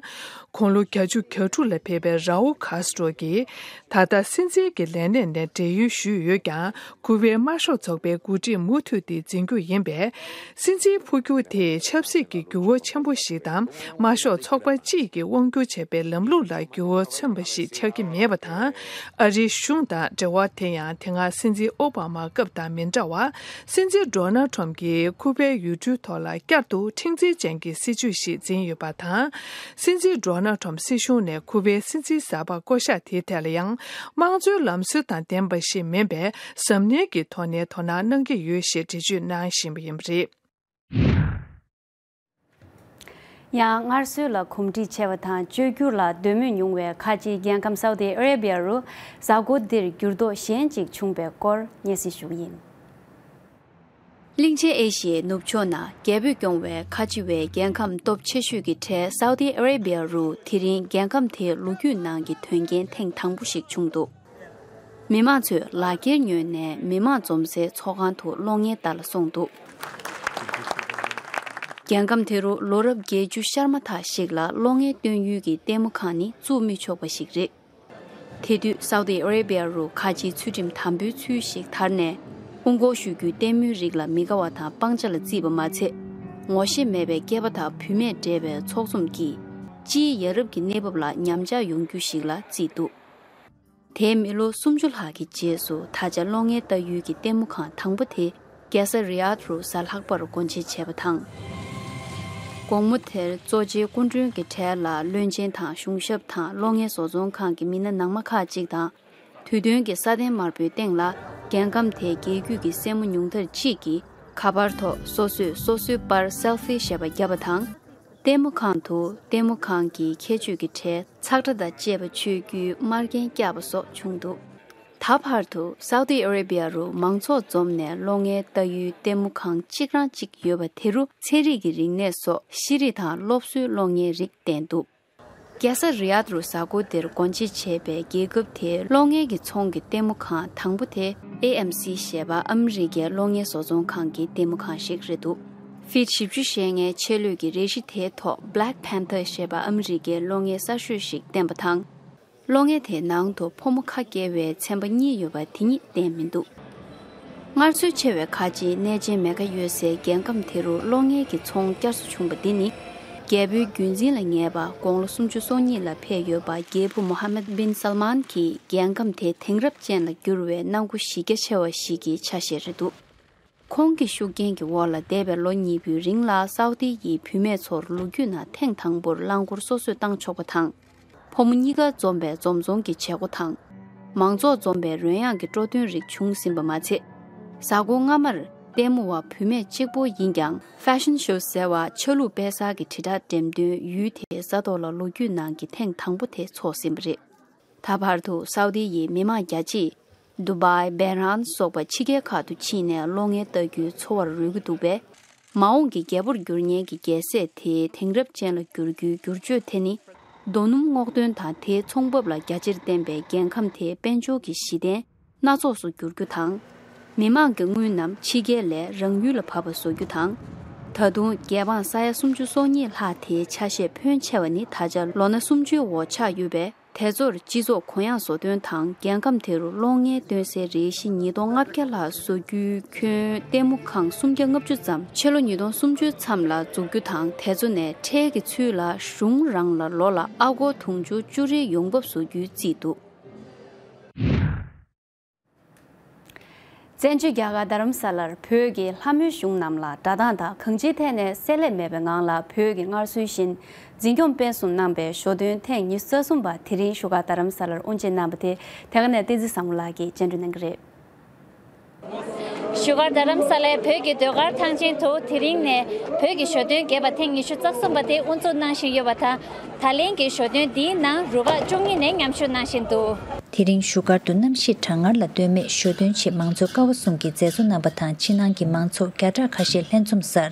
དགུང་ལོ་བརྒྱད་ཅུ་གྱ་དྲུག་ལ་ཕེབས་པའི་ར་ཨུལ་ཁཱ་སི་ཏྲོ་གིས། ད་ལྟ་སྲིད་འཛིན་གྱི་ལས་གནས་ནས་བགྲེས་ཡོལ་ཞུས་ཡོད་ཀྱང་། ཁུ་པའི་དམར་ཤོག་ཚོགས་པའི་འགོ་ཁྲིད་མུ་མཐུད་དེ་འཛིན་རྒྱུ་ཡིན་པས། སྲིད་འཛིན་འཕོ་འགྱུར་དེས་ཆབ་སྲིད་ཀྱི་འགྱུར་བ་ཆེན་པོ་ཞིག་དང་། དམར་ཤོག་ཚོགས་པ་གཅིག་གིས་དབང་བསྒྱུར་བྱས་པའི་ལམ་ལུགས་ལ་འགྱུར་བ་མཚོན་པ་ཞིག་ཆགས་ཀྱི་མེད་པ་དང་། ཨ་རིའི་གཞུང་དང་འབྲེལ་བ་དེ་ཡང་དེ་སྔ་སྲིད་འཛིན་ཨོ་བྷ་མ་སྐབས་དང་མི་འདྲ་བར། སྲིད་འཛིན་ཌོ་ནལ་ཁྲོམ་གྱིས་ཁུ་པའི་ཡུལ་གྲུའི་ཐོག་ལ་བསྐྱར་དུ་མཁྲེགས་འཛིན་ཅན་གྱི་སྲིད་བྱུས་ཤིག་འཛིན་ཡོད་པ་དང་། སྲིད་འཛིན་ཌོ་ནལ་ཁྲོམ་སྲིད་གཞུང་ནས་ཁུ་པའི་སྲིད་འཛིན་གསར་པ་བསྐོ་གཞག་དེའི་ཐད་ལ་ཡང་། དམངས་གཙོའི་ལམ་སྲོལ་དང་ལྡན་པ་ཞིག་མིན་པའི་གཟབ་ནན་གྱི་ཐོག་ནས་དོ་སྣང་གནང་གི་ཡོད་ཞེས་འགྲེལ་བརྗོད་གནང་བཞིན་པ་ཡིན་པ་རེད། ཡང་སྔར་སྲོལ་ལ་གོམས་འདྲིས་ཆེ་བ་དང་བཅོས་བསྒྱུར་ལ་འདོད་མོས་ཉུང་བའི་ཁ་ཆེའི་རྒྱལ་ཁམས་སའུ་ཏི་ཨ་རེ་བྷི་ཡ་རུ་གཟའ་འཁོར་འདིར་འགྱུར་ལྡོག་གཞན་གཅིག་བྱུང་བའི་སྐོར་སྙན་སེང་ཞུ་གི་ཡིན། གླིང་ཆེན་ཨེ་ཤི་ཡའི་ནུབ་ཕྱོགས་ན་རྒྱལ་པོས་སྐྱོང་བའི་ཁ་ཆེ་བའི་རྒྱལ་ཁམས་སྟོབས་ཆེ་ཤོས་ཀྱི་གྲས་སའུ་ཏི་ཨ་རེ་བྷི་ཡ་རུ་དེ་རིང་རྒྱལ་ཁམས་དེའི་ལོ་རྒྱུས་ནང་གི་དོན་རྐྱེན་ཐེངས་དང་པོ་ཞིག་བྱུང་འདུག་མི་མང་ཚོས་ལག་འཁྱེར་ཉོས་ནས་མི་མང་འཛོམས་སའི་ཚོགས་ཁང་དུ་གློག་བརྙན་ལྟ་ལ་སོང་འདུག་རྒྱལ་ཁམས་དེ་རུ་ལོ་རབས་བརྒྱད་ཅུ་ཤར་མ་ཐག་ཞིག་ལ་གློག་བརྙན་སྟོན་ཡུལ་གྱི་ལྟད་མོ་ཁང་ནི་བཙུགས་མི་ཆོག་པ་ཞིག་རེད། དེ་དུས་སའུ་ཏི་ཨ་རེ་བྷི་ཡ་རུ་ཁ་ཆེའི་ཚུལ་ཁྲིམས་དམ་པོའི་ཚུལ་ཞིག་དར་ནས། ཧུང་སྒོར་གཞུ་རྒྱུའི་ལྟད་མོའི་རིགས་ལ་མི་དགའ་བ་དང་སྤང་བྱ་ལ་བརྩིས་པ་མ་ཚད། ངོ་ཤེས་མེད་པའི་སྐྱེས་པ་དང་བུད་མེད་འདྲེས་པའི་ཚོགས་འཛོམས་ཀྱིས། སྤྱིའི་ཡ་རབས་ཀྱི་གནས་བབ་ལ་ཉམས་ཆག་ཡོང་རྒྱུ་ཞིག་ལ་བརྩིས་འདུག་དེའི་མི་ལོ་སུམ་ཅུ་ལྷག་གི་རྗེས་སུ་ད་ཆ་གློག་བརྙན་ལྟ་ཡུལ་གྱི་ལྟད་མོ་ཁང་དང་པོ་དེ་རྒྱལ་ས་རི་ཡཱད་རུ་གཟའ་ལྷག་པར་སྒོ་འབྱེད་བྱས་པ་དང་། དགོང་མོ་དེར་གཙོ་ཆེའི་སྐུ་མགྲོན་གྱི་གྲས་ལ་བློན་ཆེན་དང་གཞུང་ཞབས་དང་གློག་བརྙན་བཟོ་ཚོང་ཁང་གི་མི་སྣ་ནང་མ་ཁག་ཅིག་དང་། དུས་སྟོན་གྱི་ས་གདན་དམར་པོའི་སྟེང་ལ་རྒྱལ་ཁམས་དེའི་རྒྱལ་རྒྱུད་ཀྱི་སྲས་མོ་ཉུང་མཐར་གཅིག་གིས་ཁ་པར་ཐོག་སོ་སོས་སོ་སོའི་པར་སེལ་ཕི་བཞེས་པ་བརྒྱབ་པ་དང་། ལྟད་མོ་ཁང་དུ་ལྟད་མོ་ཁང་གི་ཁྱད་ཆོས་ཀྱི་གྲས་ཚག་སྒྲ་དང་བཅས་པ་མཆོད་རྒྱུའི་མར་རྒྱན་བཀྱགས་པ་སོགས་བྱུང་འདུག་ད་བར་དུ་སའུ་ཏི་ཨ་རེ་བྷི་ཡ་རུ་མང་ཚོགས་འཛོམས་ནས་གློག་བརྙན་ལྟ་ཡུལ་ལྟད་མོ་ཁང་གཅིག་རང་གཅིག་ཡོད་པ་དེ་རུ་ཚན་རིག་གི་རིག་གནས་སོགས་ཤེས་རིག་དང་སློབ་གསོའི་གློག་བརྙན་རིགས་བསྟན་འདུག་རྒྱལ་ས་རི་ཡཱད་རུ་གཟའ་འཁོར་འདིར་སྒོ་འབྱེད་བྱས་པའི་རྒྱལ་ཁབ་དེའི་གློག་བརྙན་གྱི་ཚོང་གི་ལྟད་མོ་ཁང་དང་པོ་དེ་ཨེ་ཨེམ་སི་ཞེས་པ་ཨ་མི་རི་ཀའི་གློག་བརྙན་བཟོ་ཚོང་ཁང་གི་ལྟད་མོ་ཁང་ཞིག་རེད་འདུག་ཕིཊ་བཞི་བཅུ་ཞེ་ལྔའི་ཆེ་ལོས་ཀྱི་རས་གཞི་དེའི་ཐོག་Black Panther ཞེས་པ་ཨ་མི་རི་ཀའི་གློག་བརྙན་གསར་ཤོས་ཤིག་བསྟན་པ་དང་། གློག་བརྙན་དེའི་ནང་དུ་ཕོ་མོ་ཁ་སྐྱེ་བའི་ཚན་པ་གཉིས་ཡོད་པ་དེ་ཉིད་བསྟན་མི་འདུག་སྔར་སྲོལ་ཆེ་བའི་ཁ་ཆེའི་གནས་ཆེན་མེ་གྷ་ཡོད་སའི་རྒྱལ་ཁམས་དེ་རུ་གློག་བརྙན་གྱི་ཚོང་བསྐྱར་གསོ་བྱུང་བ་འདི་ནི། རྒྱལ་པོའི་བརྒྱུད་འཛིན་ལ་ངེས་པ་དགུང་ལོ་སུམ་ཅུ་སོ་གཉིས་ལ་ཕེབས་ཡོད་པ་རྒྱལ་བུ་མོ་ཧ་མད་བིན་སལ་མཱན་གྱིས་རྒྱལ་ཁམས་དེ་དེང་རབས་ཅན་ལ་བསྒྱུར་བའི་གནང་སྒོ་གཞི་རྒྱ་ཆེ་བ་ཞིག་གི་ཆ་ཤས་རེད་འདུག་ཁོང་གི་ཤུགས་རྐྱེན་གྱི་འོག་ལ་འདས་པའི་ལོ་གཉིས་པོའི་རིང་ལ་སའུ་དི་ཡི་བུད་མེད་ཚོར་ལོ་རྒྱུས་ནང་ཐེངས་དང་པོར་རླངས་འཁོར་སོ་སོས་བཏང་ཆོག་པ་དང་། ཕོ་མོ་གཉིས་ཀ་འཛོམས་པའི་འཛོམས་འཛོམས་ཀྱི་བྱེད་སྒོ་དང་། མང་ཚོགས་འཛོམས་པའི་རོལ་དབྱངས་ཀྱི་སྤྲོ་སྟོན་རིགས་བྱུང་ཟིན་པ་མ་ཚད། གཟའ་འཁོར་སྔ་མར་ལྟད་མོ་བ་བུད་མེད་གཅིག་པོ་ཡིན་ཀྱང་ཧྥེ་ཤན་ཤོ་ཟེར་བ་ཆ་ལུགས་དཔེ་གསར་གྱི་དྲིལ་བསྒྲགས་འགྲེམས་སྟོན་ཡུལ་དེའི་ས་ཐོག་ལ་ལོ་རྒྱུས་ནང་གི་ཐེངས་དང་པོ་དེ་ཚོགས་ཟིན་པ་རེད། ད་བར་དུ་སའུ་དི་ཡི་མི་མང་རྒྱ་ཆེས་དུ་བའི་བེ་རན་སོགས་པ་ཕྱི་རྒྱལ་ཁག་ཏུ་ཕྱིན་ནས་གློག་བརྙན་ལྟ་རྒྱུའི་འཚོ་བར་རོལ་གྱི་འདུག་པས། མ་འོངས་ཀྱི་རྒྱལ་པོར་འགྱུར་མཁན་གྱི་རྒྱལ་སྲས་དེའི་དེང་རབས་ཅན་ལ་བསྒྱུར་རྒྱུའི་བསྒྱུར་བཅོས་དེ་ནི། རྡོ་སྣུམ་སྔོག་འདོན་དང་དེའི་ཚོང་འབབ་ལ་རྒྱ་ཆེར་བརྟེན་པའི་རྒྱལ་ཁམས་དེའི་དཔལ་འབྱོར་གྱི་གཞི་རྟེན་སྣ་ཚོགས་སུ་བསྒྱུར་རྒྱུ་དང་། མི་མང་གི་དངུལ་རྣམས་ཕྱི་རྒྱལ་ལས་རང་ཡུལ་ལ་བབས་པ་བཟོ་རྒྱུ་དང་། ད་དུང་རྒྱལ་འབངས་ས་ཡ་སུམ་ཅུ་སོ་གཉིས་ལྷག་དེའི་ཆ་ཤས་ཕོན་ཆེ་བ་ནི་ད་ཆ་ལོ་ན་སུམ་ཅུའི་འོག་ཆགས་ཡོད་པས། དེ་ཚོར་སྤྱི་ཚོགས་གུ་ཡངས་བཟོ་སྟོན་དང་རྒྱལ་ཁམས་དེ་རུ་གློག་བརྙན་སྟོན་སའི་རས་གཞི་ཉིས་སྟོང་ལྔ་བརྒྱ་ལྷག་བཟོ་རྒྱུའི་ཁྱོན་ལྟད་མོ་ཁང་སུམ་བརྒྱ་ལྔ་བཅུ་ཙམ་ཕྱི་ལོ་ཉིས་སྟོང་སུམ་ཅུའི་མཚམས་ལ་འཛུགས་རྒྱུ་དང་། དེ་ཚོ་ནས་ཁྲལ་གྱི་ཚུལ་ལ་གཞུང་རང་ལ་ལོ་ལ་ཨ་སྒོར་དུང་ཕྱུར་བཅུ་རེའི་ཡོང་འབབ་བཟོ་རྒྱུའི་རྩིས་འདུག་བཙན་བྱོལ་རྒྱ་གར་རྡ་རམ་ས་ལར་བོད་ཀྱི་ལྷ་མོའི་གཞུང་རྣམས་ལ་སྒྲ་གདངས་དང་གང་ཅིའི་ཐད་ནས་བསྲེ་ལྷད་མེད་པའི་ངང་ལ་བོད་ཀྱི་སྔར་སྲོལ་བཞིན་འཛིན་སྐྱོང་སྤེལ་གསུམ་གནང་པའི་ཞོ་སྟོན་ཐེངས་ཉི་ཤུ་རྩ་གསུམ་པ་དེ་རིང་བཞུགས་སྒར་རྡ་རམ་ས་ལར་དབུ་འབྱེད་གནང་བ་དེ་དེ་ག་ནས་བསྟན་འཛིན་བཟང་མོ་ལགས་ཀྱིས་སྤྱན་འབུལ་གནང་གི་རེད། བཞུགས་སྒར་རྡ་རམ་ས་ལའི་བོད་ཀྱི་ཟློས་གར་ཐང་ཆེན་དུ་དེ་རིང་ནས་བོད་ཀྱི་ཞོ་སྟོན་རྒྱས་པ་ཐེངས་ཉི་ཤུ་རྩ་གསུམ་པ་དེ་དབུ་འཛུགས་གནང་བཞིན་ཡོད་པ་དང་། ད་ལན་གྱི་ཞོ་སྟོན་འདིའི་ནང་རུ་ཁག་བཅུ་གཉིས་ནས་མཉམ་ཞུགས་གནང་བཞིན་འདུག་དེ་རིང་བཞུགས་སྒར་དུ་གནམ་གཤིས་གྲང་ངར་ལ་ལྟོས་མེད་ཞོ་སྟོན་ཆེད་མང་གཙོ་ཀ་བ་གསུམ་གྱིས་མཛད་གཙོ་གནང་པ་དང་། ཕྱི་ནང་གི་མང་ཚོགས་བརྒྱ་ཕྲག་ཁ་ཤས་ལྷན་འཛོམས་སར་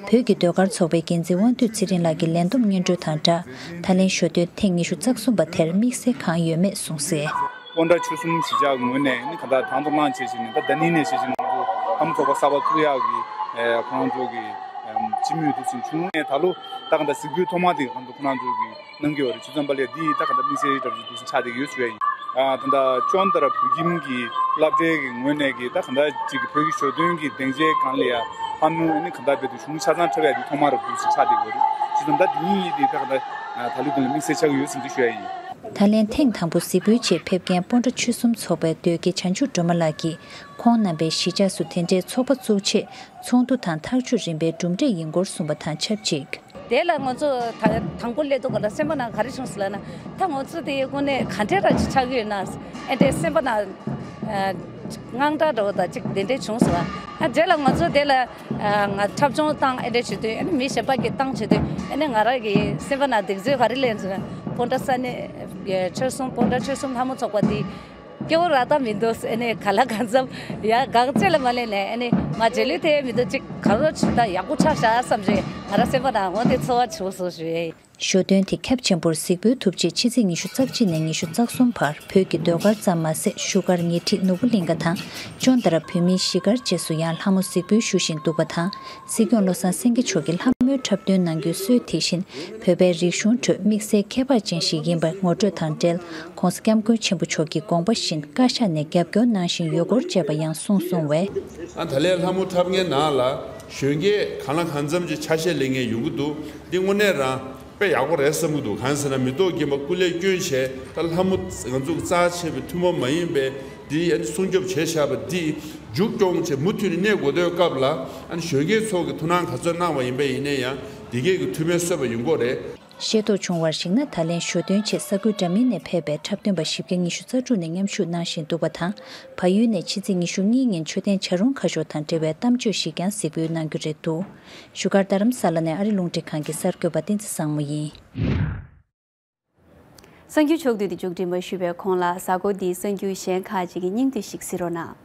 བོད་ཀྱི་ཟློས་གར་ཚོགས་པའི་འགན་འཛིན་དབང་འདུས་ཚེ་རིང་ལགས་ཀྱིས་ལས་བསྡོམས་སྙན་སྒྲོན་དང་སྦྲགས། ད་ལན་ཞོ་སྟོན་ཐེངས་ཉི་ཤུ་རྩ་གསུམ་པ་དེར་དམིགས་བསལ་གང་ཡོད་མེད་གསུངས་གསལ། སྤོན་ཊ་ཆོལ་གསུམ་གཞིས་ཆགས་ངོས་ནས་ནི་ག་ད་དང་དུ་བླངས་བྱས་བྱས་ནས་ད་ད་ནིང་ནས་བྱས་བྱས་ནས་ང་ཚོ་ལྷ་མོ་ཚོགས་པ་གསར་པ་བཙུགས་ཡག་གི་ཁོ་རང་ཚོ་གི་སྤྱི་མོས་འདུག་སེ་བྱུང་ནས་ད་ལོ་ད་ག་ད་གཟིགས་འབུལ་ཐོག་མ་དེ་ག་ད་ཁོ་རང་ཚོ་གི་གནང་གི་ཡོད་རེད། བྱས་ཙང་པ་ལས་འདི་ད་ག་ད་དམིགས་བསལ་འདྲ་བོ་ཞིག་འདུག་སེ་ཆགས་བསྡད་ཀྱི་ཡོད་ཞུ་ཡ་ཡིན། ད་ད་ཅོན་ཏ་ར་བོད་ཁྱིམ་གྱི་སློབ་གྲྭའི་གི་ངོས་ནས་གི་ད་ག་ད་ཅིག་གི་བོད་ཀྱི་ཞོ་སྟོན་གྱི་སྡིངས་ཆའི་སྒང་ལ་ཡ་ཧ་ནུ་ཨ་ནི་ག་ད་བེད་དུ་བྱུང་ཆ་ཚང་འཁྲབ་ཡ་འདི་ཐོག་མ་ར་འདུག་སེ་ཆགས་བསྡད་ཀྱི་ཡོད་རེད། བྱས་ཙང་ད་འདི་གཉིས་ཡིན་དེ་ད་ག་ད་ད་ལོ་འདི་ལ་དམིགས་བསལ་ཆགས་ཀྱི་ཡོད་ཟེར་འདི་ཞུ་ཡ་ཡིན། ད་ལན་ཐེངས་དང་པོ་གཟིགས་འབུལ་ཆེད་ཕེབས་མཁན་སྤོན་ཊ་ཆོལ་གསུམ་ཚོགས་པའི་ཟློས་དགེ་བྱང་ཆུབ་སྒྲོལ་མ་ལགས་ཀྱིས་ཁོང་རྣམ་པའི་གཞིས་ཆགས་སུ་དེ་འདྲའི་ཚོགས་པ་བཙུགས་ཆེད་ཚོགས་འདུ་དང་ཐག་གཅོད་རིམ་པའི་གྲུབ་འབྲས་ཡིན་སྐོར་གསུངས་པ་དང་ཆབས་ཅིག་དེ་ལ་ང་ཚོ་ད་དང་པོ་སླེབས་དུས་སྒང་ལ་སེམས་པ་ནང་ག་རེ་བྱུང་སོང་ལབ་ན། ད་ང་ཚོ་དེ་དངོས་གནས་ག་འདྲས་ར་ཅིག་ཆགས་ཀྱི་ཡོད་ན་ཨེ་འདྲས་སེམས་པ་ནང་དངངས་སྐྲག་འདྲ་བོ་དང་ཅིག་དེ་འདྲས་བྱུང་སོང་། ཨ་རྗེས་ལ་ང་ཚོ་དེ་ལ་ང་འཁྲབ་སྦྱོང་བཏང་ཨེ་འདྲས་བྱེད་དུས་ཨ་ནི་མི་གཞན་པ་གིས་བཏང་བྱེད་དུས་ཨ་ནི་ང་རང་གི་སེམས་པ་ནང་གདེང་ཚོད་ག་རེ་སླེབས་སོང་ན། སྤོན་ཊ་ས་གནས་ཆོལ་གསུམ་སྤོན་ཊ་ཆོལ་གསུམ་ལྷ་མོ་ཚོགས་པ་དེ་སྐྱོ་བོ་རག་ད་མི་འདུག་ཨ་ནི་ག་ལ་གང་འཚམ་ཡ་གག་ཅེ་ལ་མ་ལེན་ནས་ཨ་ནི་ང་རྗེས་ལུས་དེ་མི་འདུག་ཅིག་ག་རོ་ཆུ་ད་ཡག་པོ་ཆགས་ཤག་བསམ་རེད། ང་རང་སེམས་པ་ནང་འོ་དེ་ཚོར་བ་བྱུང་སོང་ཞུ་ཡས། ཞོ་སྟོན་དེ་ཁྱབ་ཆེན་པོར་གཟིགས་འབུལ་ཐུབ་ཆེད་ཕྱི་ཚེས་ཉི་ཤུ་རྩ་གཅིག་ནས་ཉི་ཤུ་རྩ་གསུམ་བར་བོད་ཀྱི་ཟློས་གར་ཙམ་མ་ཟད་བཞུགས་སྒར་ཉེ་འཁྲིས་ནོར་བུ་གླིང་ག་དང་ཅོན་ཏ་ར་བོད་མིའི་གཞིས་སྒར་བཅས་སུ་ཡང་ལྷ་མོ་གཟིགས་འབུལ་ཞུ་བཞིན་འདུག་པ་དང་། སྲིད་སྐྱོང་བློ་བཟང་སེང་གེ་མཆོག་གིས་ལྷ་མོའི་འཁྲབ་སྟོན་གནང་རྒྱུའི་སྲོལ་དེ་བཞིན་བོད་པའི་རིག་གཞུང་ཁྲོད་དམིགས་བསལ་ཁྱད་པར་ཅན་ཞིག་ཡིན་པར་ངོ་སྤྲོད་དང་འབྲེལ། ༸གོང་ས་༸སྐྱབས་མགོན་ཆེན་པོ་མཆོག་གི་དགོངས་པ་བཞིན་བཀའ་ཤག་ནས་རྒྱབ་སྐྱོར་གནང་བཞིན་ཡོད་སྐོར་བཅས་པ་ཡང་གསུངས་སོང་བས། ཨ་ད་ལན་ལྷ་མོ་འཁྲབ་མཁན་ནང་ལ་གཞོན་སྐྱེས་གང་ལ་གང་འཚམ་ཅིག་ཆ་ཤས་ལེན་མཁན་ཡོང་གི་འདུག་འདི་དངོས་གནས་རང་དཔེ་ཡག་པོ་རེད་བསམ་གྱི་འདུག་གང་ཟེར་ན་མི་ཐོག་རྒན་པ་སྐུ་ལས་བསྐྱོན་བྱས་ད་ལྷ་མོ་ང་ཚོ་གི་རྩ་ཆེ་བའི་ཐུན་མོང་མ་ཡིན་པའི་འདི་ཨ་ནི་སྲུང་སྐྱོབ་བྱས་བཞག་པ་འདི་མཇུག་སྐྱོང་བྱས་མུ་མཐུད་ནས་གནས་དགོས་དུས་སྐབས་ལ་ཨ་ནི་གཞོན་སྐྱེས་ཚོ་གི་ཐུགས་སྣང་ག་ཚོད་གནང་བ་ཡིན་པ་ཡིན་ན་ཡང་འདི་གས་ཀྱི་འཐུས་མི་གསོས་པ་ཡོང་གི་རེད། ཤེས་རྟོགས་བྱུང་བར་གཞིགས་ན། ད་ལན་ཞོ་སྟོན་ཆེད་ས་ཁུལ་འདྲ་མིན་ནས་ཕེབས་པའི་འཁྲབ་སྟོན་པ་བཞི་བརྒྱ་ཉི་ཤུ་རྩ་དྲུག་ནས་མཉམ་ཞུགས་གནང་བཞིན་འདུག་པ་དང་། བལ་ཡུལ་ནས་ཕྱི་ཚེས་ཉི་ཤུ་གཉིས་ཉིན་མཆོད་རྟེན་བྱ་རུང་ཁ་ཤོར་དང་འབྲེལ་བའི་གཏམ་བརྗོད་ཞིག་ཀྱང་གཟིགས་འབུལ་གནང་རྒྱུ་རེད་འདུག་བཞུགས་སྒར་རྡ་རམ་ས་ལ་ནས་ཨ་རི་རླུང་འཕྲིན་ཁང་གི་གསར་འགོད་པ་བསྟན་འཛིན་བཟང་མོ་ཡིན། གསར་འགྱུར་ཕྱོགས་བསྡུས་དེ་མཇུག་སྒྲིལ་མ་ཞུས་པའི་གོང་ལ་གཟའ་འཁོར་འདིའི་གསར་འགྱུར་གཞན་ཁག་ཅིག་གི་སྙིང་བསྡུས་ཤིག་གཟིགས་རོགས་གནང་།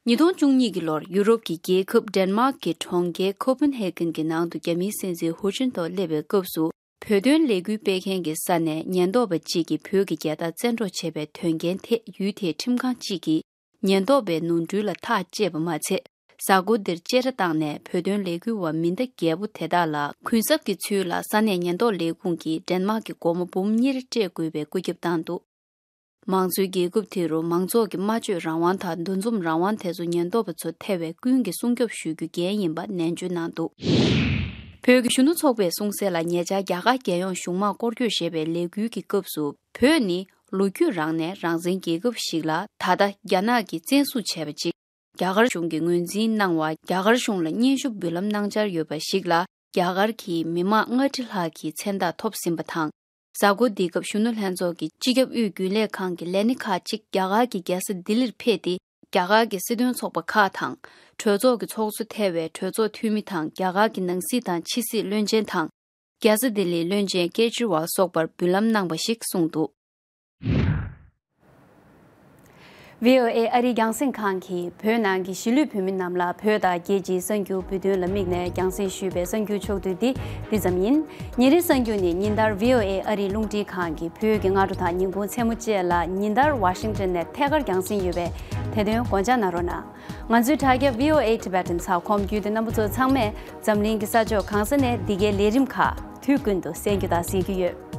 ཉིས་སྟོང་བཅུ་གཉིས་ཀྱི་ལོར་ཡུ་རོབ་ཀྱི་རྒྱལ་ཁབ་ཌེན་མཱག་གི་གྲོང་ཁྱེར་ཁོ་པན་ཧེ་གན་གྱི་ནང་དུ་རྒྱ་མིའི་སྲིད་འཛིན་ཧུ་ཅིན་ཐོ་སླེབས་པའི་སྐབས་སུ། བོད་དོན་ལས་འགུལ་སྤེལ་མཁན་གྱི་ས་ནས་ཉེན་རྟོག་པ་གཅིག་གིས་བོད་ཀྱི་རྒྱལ་དར་བཙན་འཕྲོག་བྱས་པའི་དོན་རྐྱེན་ཐད་ཡུལ་དེའི་ཁྲིམས་ཁང་གཅིག་གིས་ཉེན་རྟོག་པའི་ནོར་འཁྲུལ་ལ་ཐག་བཅད་པ་མ་ཚད། གཟའ་འཁོར་འདིར་བཅད་ཁྲ་བཏང་ནས་བོད་དོན་ལས་འགུལ་བ་མི་ཟླ་བརྒྱད་པོ་དེ་དག་ལ་གུན་གསབ་ཀྱི་ཚུལ་ལ་ས་གནས་ཉེན་རྟོག་ལས་ཁུངས་ཀྱིས་ཌེན་མཱག་གི་སྒོར་མོ་འབུམ་གཉིས་རེ་སྤྲད་དགོས་པའི་བཀོད་ཁྱབ་བཏང་འདུག་མང་གཙོའི་རྒྱལ་ཁབ་དེ་རུ་མང་ཚོགས་ཀྱི་སྨྲ་བརྗོད་རང་དབང་དང་འདུ་འཛོམས་རང་དབང་དེ་ཚོ་ཉེན་རྟོག་པ་ཚོ་ཐེ་བའི་ཀུན་གྱིས་སྲུང་སྐྱོབ་ཞུ་རྒྱུ་འགན་ཡིན་པ་ནན་བརྗོད་གནང་འདུག་བོད་ཀྱི་གཞོན་ནུ་ཚོགས་པས་གསུངས་གསལ་ལ། ཉེ་ཆར་རྒྱ་གར་རྒྱལ་ཡོངས་གཞུང་མང་སྐོར་སྐྱོད་ཞེས་པའི་ལས་འགུལ་གྱི་སྐབས་སུ། བོད་ནི་ལོ་རྒྱུས་རང་ནས་རང་བཙན་རྒྱལ་ཁབ་ཞིག་ལ་ད་ལྟ་རྒྱ་ནག་གིས་བཙན་བཟུང་བྱས་པ་ཅིག་རྒྱ་གར་གཞུང་གིས་ངོས་འཛིན་གནང་བར། རྒྱ་གར་གཞུང་ལ་སྙན་ཞུ་འབུལ་ལམ་གནང་འཆར་ཡོད་པ་ཞིག་ལ། རྒྱ་གར་གྱི་མི་མང་ལྔ་ཁྲི་ལྷག་གིས་མཚན་རྟགས་ཐོབ་ཟིན་པ་དང་། གཟའ་འཁོར་འདིའི་སྐབས་གཞོན་ནུ་ལྷན་ཚོགས་ཀྱི་སྤྱི་ཁྱབ་དབུས་རྒྱུན་ལས་ཁང་གི་ལས་སྣེ་ཁག་ཅིག་རྒྱ་གར་གྱི་རྒྱལ་ས་ལྡི་ལིར་ཕེབས་ཏེ། རྒྱ་གར་གྱི་སྲིད་དོན་ཚོགས་པ་ཁག་དང་། གྲོས་ཚོགས་ཀྱི་ཚོགས་གཙོ་ཐེ་བའི་གྲོས་ཚོགས་འཐུས་མི་དང་། རྒྱ་གར་གྱི་ནང་སྲིད་དང་ཕྱི་སྲིད་བློན་ཆེན་དང་། རྒྱལ་ས་ལྡི་ལིའི་བློན་ཆེན་ཀེ་ཇི་རི་ཝལ་སོགས་པར་འབུལ་ལམ་གནང་བ་ཞིག་གསུངས་འདུག། བྷི་ཨོ་ཨེ་ཨ་རིའི་རྒྱང་སྲིང་ཁང་གིས་བོད་ནང་གི་གཞིས་ལུས་བོད་མི་རྣམས་ལ་བོད་དང་རྒྱལ་སྤྱིའི་གསར་འགྱུར་འབུལ་སྟོན་ལ་དམིགས་ནས་རྒྱང་སྲིང་ཞུས་པའི་གསར་འགྱུར་ཕྱོགས་བསྡུས་འདི་འདི་ཙམ་ཡིན། ཉིན་རེའི་གསར་འགྱུར་ནི་ཉིན་ལྟར་བྷི་ཨོ་ཨེ་ཨ་རིའི་རླུང་འཕྲིན་ཁང་གི་བོད་ཀྱི་སྔ་དྲོ་དང་ཉིན་གུང་མཚན་མོ་བཅས་ལ་ཉིན་ལྟར་ཝ་ཤིང་ཊོན་ནས་ཐད་ཀར་རྒྱང་སྲིང་ཡོད་པས། དེ་དོན་དགོངས་འཇགས་གནང་རོགས་གནང་། ང་ཚོའི་དྲ་རྒྱ་བྷི་ཨོ་ཨེ་ཊི་བྷེ་ཊན་ཚགས་ཁོམ་བརྒྱུད་དེ་རྣམ་པ་ཚོ་ཚང་མས་འཛམ་གླིང་གི་ས་ཕྱོགས་གང་ས་ནས་འདི་གའི་ལས་རིམ་ཁག་དུས་ཀུན་ཏུ་གསན་རྒྱུ་དང་གཟིགས་རྒྱུ་ཡོད།